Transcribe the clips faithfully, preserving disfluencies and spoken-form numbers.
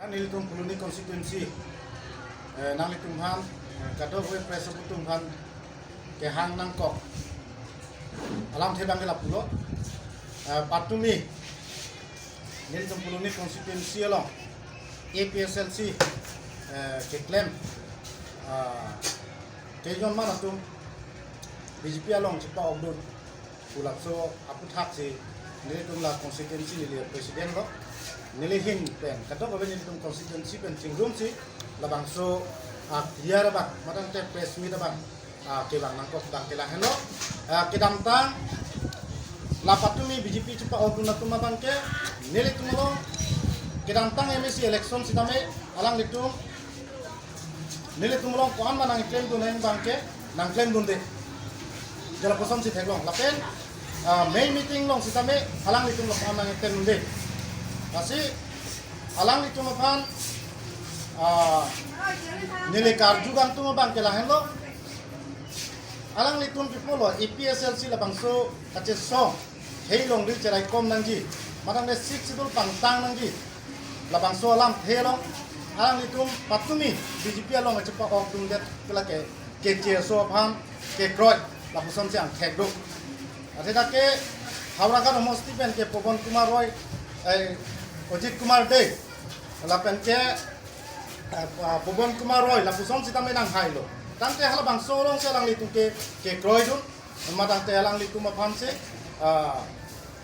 Nelitum Phuloni constituency, eh, nanglitum aphan, eh, kadokave press atum aphan kehang nangkok alamthe abang ke lapulo. Eh, patumi nelitum Phuloni constituency along A P H L C, eh, keklem, ah, kejun man atum B J P along chepa-okdun pu laso aputhaksi nelitum la constituency neli president lo, neli ahin pen kadokave nelitum constituency pen chingrumsi labangso, ah, clear abang, mate press meet abang, ah, kevang nangkok abang ke lahenlo. Ah, kedamtang la patumi B J P chepa-okdun atum abang ke nelitum along kedamtang M A C election sitame alanglitum nelitum along ko-an ma nangklemdun abang ke nangklemdunde. Jala kosonsi theklong. Lapen, ah, main meeting along sitame alanglitum along ko-an nangklemdunde. Lasi alanglitum aphan, ah, neli karju kangtung abang ke lahenlo. Alanglitum pi pulo A P H L C labangso kachesong khei longri cheraikom nangji, mate Sixth Schedule pangtang nangji, labangso alamthe along alanglitum patumi B J P along chepa-okdundet ke lake kecheso aphan kekroi, lapusonsi angthek do. Athe dak ke Howraghat homosti pen ke Pawan Kumar Roy, eh, Ajit Kumar Dey, lapen ke, eh, Pawan Kumar Roy, lapuson sitame nanghailo. Tangte halabangso alongsi alanglitum ke kekroidun, mate alanglitum aphansi, ah,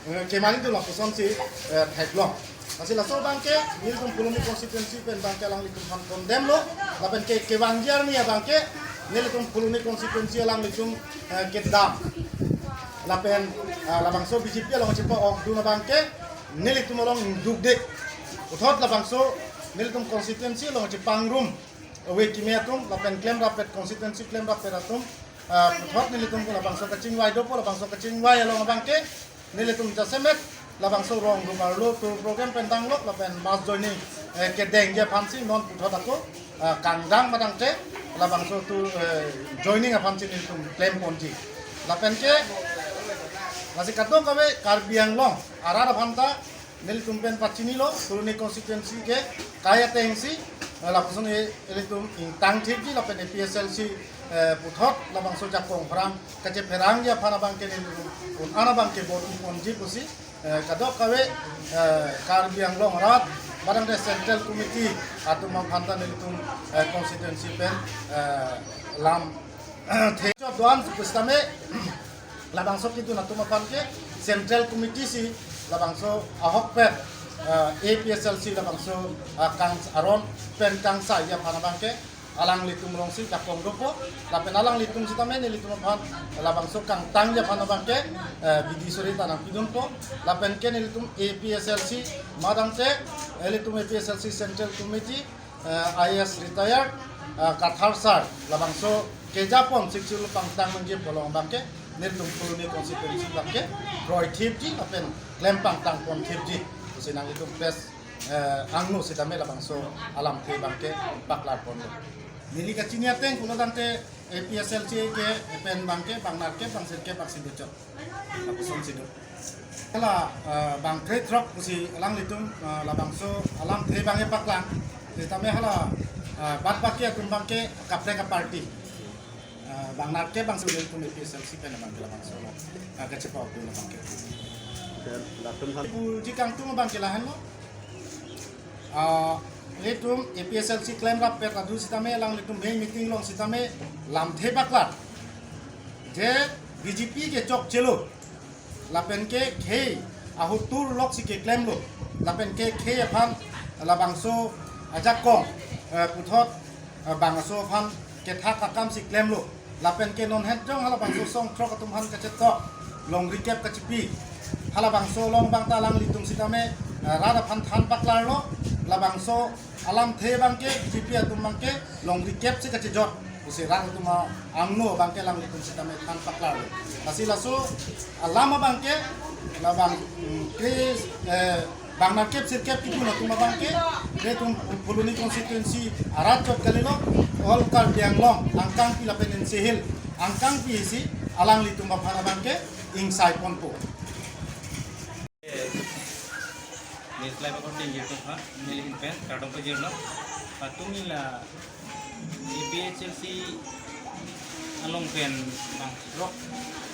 eh, kemaningdun lapusonsi, eh, theklong. Lasi laso abang ke nelitum Phuloni constituency pen abang ke alanglitum aphan condemn lo, lapen ke kevangji arni abang ke nelitum Phuloni constituency alanglitum, eh, kedam. Lapen, ah, labangso B J P along chepa-okdun abang ke nelitum along dukde. Puthot labangso nelitum constituency along chepangrum ave kimi atum, lapen klemrappet constituency klemrappet atum, ah, puthot nelitum labangso kachingvai dopo, labangso kachingvai along abang ke nelitum jasemet labangso rong rumar lo tour program pen tanglo, lapen mass joining, eh, kedengji aphansi non puthot ako, eh, kangdang mate labangso tu, eh, joining aphansi nelitum klemponji. Lapen ke lasi kadokave Karbi Anglong arat aphanta nelitum pen pachinilo, Phuloni constituency ke kai atengsi, eh, lapuson e, ilitum ingtang thipji lapen A P H L C, eh, puthot labangso jakong pherang kachepherangji aphan abang ke nelitum un-an abang ke vote ponji pusi, eh, kadokave, eh, Karbi Anglong arat, mate Central Committee atum aphanta nelitum, eh, constituency pen, eh, lamthe chot do-an pusitame, labangso kedun atum aphan ke Central Committee si labangso ahokpet, eh, A P H L C labangso, eh, kang aron pen kangsaiji aphan abang ke alanglitum alongsi jakong dopo, lapen alanglitum sitame nelitum aphan labangso kangtangji aphan abang ke, eh, bidi suri ta nangpidunpo, lapen ke nelitum A P H L C mate, eh, ilitum A P H L C Central Committee, eh, I A S retired, eh, Kathar sir labangso kejapon Sixth Schedule pangtang nangji pu along abang ke nelitum Phuloni constituency abang ke kroithipji lapen klem pangtangponthipji pusi nanglitum press, eh, angno sitame labangso alamthe abang ke paklarponlo. Neli kachini ateng pulo tangte A P H L C ke pen abang ke bang nerkep bang sirkep bang si do chot. Lapuson si do. Hala, eh, bang krethrok pusi alanglitum, eh, labangso alamthe abang ke paklang. Sitame hala, eh, bad baki atum abang ke kaprek aparty. Eh, bang nerkep bang si ilitum A P H L C pen abang ke labangso lo. Eh, kachepa-okdun abang ke. Dan latum hal. Puji kangtung abang ke lahenlo. Ah, ilitum A P H L C klemrappet adu sitame alanglitum main meeting along sitame lamthe paklar. Je B J P ke chokchelo. Lapen ke khei ahut tur loksi keklemlo. Lapen ke khei aphan labangso ajakong, eh, puthot, eh, bangso aphan kethak akam si klemlo. Lapen ke non het jong halabangso songthrok atum aphan kachetok, longri kep kachepi. Halabangso along abang ta alanglitum sitame, eh, rat aphan than paklarlo. Labangso alamthe abang ke B J P atum abang ke longri kep si kachejot pusi rat atum angno abang ke alanglitum sitame than paklarlo. Lasi laso alam abang ke labang, mm, kre, eh, bang nerkep sirkep kedun atum abang ke, ilitum Phuloni constituency arat chot kalilo, all Karbi Anglong angkangpi lapen N C Hills angkangpi si alanglitum aphan abang ke ingsaiponpo. News Live akorte jirpo ha, neli ahin pen kardom pajirlo. Patumi la A P H L C along pen bangthrok,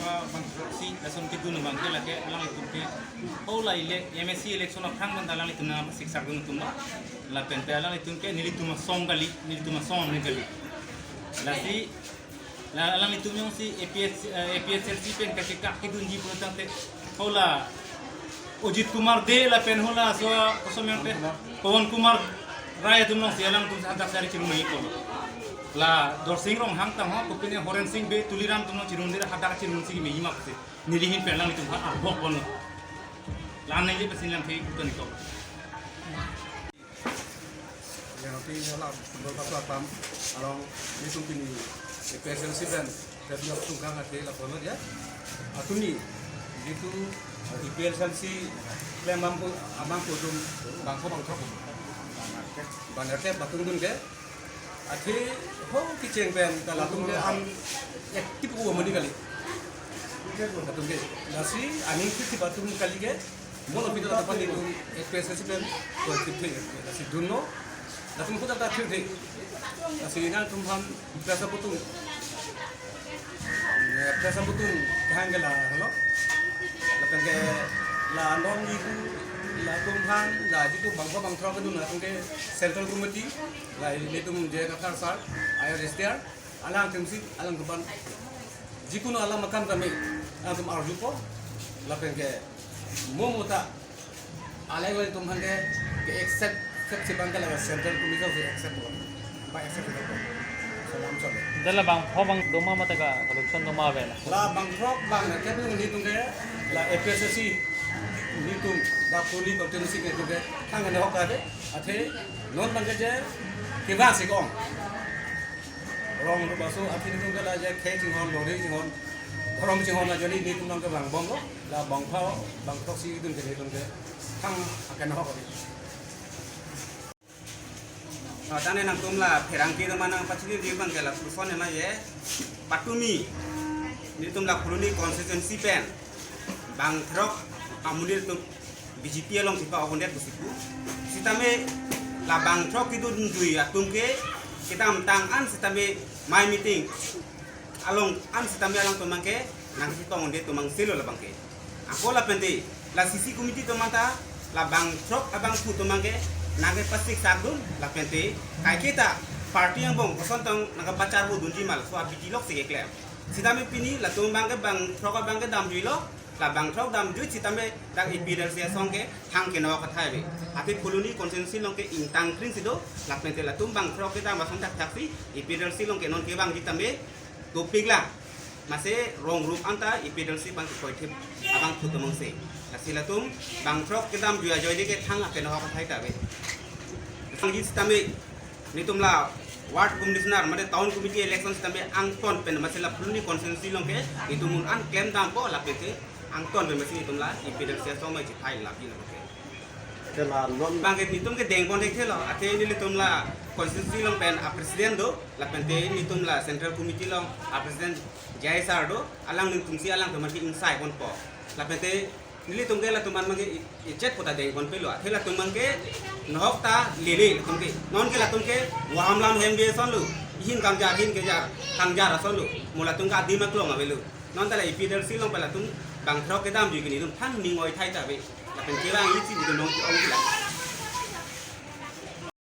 ah, bangthroksi lason kedun abangke lake alanglitum ke hala ele-, M A C election aphrang pen ta alanglitum nangpasiksak dun atum lo. Lapen pen alanglitum ke nelitum asong kali, nelitum asong ne kali. Lasi la alanglitum jongsi A P H, eh, A P H L C pen kachekak kedunji pulo tangte, hala Ajit Kumar Dey lapen hala so, koson yang pe, Pawan Kumar Rai atum alongsi alangtum hadak sari chirun nangji ko. La Dorsing Ronghang tang ho, kopine Horen Sing Bey, Tuliram atum along chirun, dera hadak chirun si meji mak si. Neli ahin pen alanglitum ha arbok bon. La nangji pesin lang thei kuton iko. Yang api hala Dolpa Platform along nelitum pini A P H L C pen February tungkang ate lapulo ya. Atumi jitu A P H L C klem abang pu, abang pu atum bangpho bangthrok, bang-arke, bang-arke batung dun ke. Athe ho kecheng pen ta latum ke an active u mani kali. Latum ke lasi aning active atum kali ke. Mono pita ta pani tu A P H L C pen ko active the. Lasi dunlo. Latum kuda ta active the. Lasi nangtum aphan press abutum, eh, press abutum kahang ke la, hello. Lapen ke la non ni ku latum aphan la jitu bangpho bangthrok kedun latum ke Central Committee, la nelitum J Kathar sir, I R S T R, alangtum si, alangtum aphan jikunu alam akam tame alangtum arjupo. Lapen ke mo mo ta alanglitum aphan ke, ke accept, accept si abang ke la Central Committee si accept lo. Ba accept lo. Salam salam. Dala bangpho bang doma mata ka solution doma ave la. La bangthrok bang na ke nelitum ke la A P H L C nelitum Dapoli constituency ke nelitum ke thang ne hok ave. Athe non abang ke je kevang si ko-ong. Rong rup aso athe nelitum ke la je khei chinghon, lori chinghon, rong chinghon ajoine nelitum abang ke vangbomlo. La bangpho bangthroksi dun ke nelitum ke thang akan hok ave. Ah, tangte nangtum la pherangke atum aphan nangpachini di abang ke la puson ema ye patumi nelitum la Phuloni constituency pen bangthrok amonit atum B J P along kipa ogondet pusi pu. Sitame la bangthrok kedunjui atum ke kedamtang an sitame mai meeting along an sitame alangtum abang ke nangketong un-e atum abang selo labang ke. Ako lapen te la C C committee atum anta la bangthrok abangphu atum abang ke nangkepasiksak dun lapen te kaike ta party angbong koson tong nangkepacharbo dunji ma laso abidi lok si keklem. Sitame pini latum abang ke bangthrok abang ke damjuilo, la bangthrok damjui sitame dak A P H L C asong ke thang kenok athai ave. Athe Phuloni constituency along ke ingtang kring si do, lapen te latum bangthrok kedam asong thakthak si A P H L C along ke non kevangji tame dopik lang. Mase rong rup anta A P H L C abang ke koithip abangphu atum abang si. Lasi latum bangthrok kedamjui ajoine ke thang akenok athai ta ave. Sangji sitame nelitum la ward commissioner mate town committee election sitame angton pen mase la Phuloni constituency along ke nelitum un an klem dampo lapen te angton pen mase nelitum la A P H L C asong mai chithai lapi na ke. Ke la non abang ke nelitum ke dengpon dengthelo, athe nelitum la constituency along pen a president do, lapen te nelitum la central committee along a president J I sir do, alang nelitum si alangtum aphan ke ingsai ponpo. Lapen te nelitum ke latum aphan abang ke i-, ichet puta dengpon pelo, athe latum abang ke nahok ta lele latum ke. Non ke latum ke waham lam hem de asonlo, ihin kangjar, hin kejar, kangjar asonlo. Mo latum ke adim aklong avelo. Non ta la A P H L C along pen latum bangthrok kedamjui ke nelitum thang ning oithai ta ave. Lapen kevang isi di nong ong kila.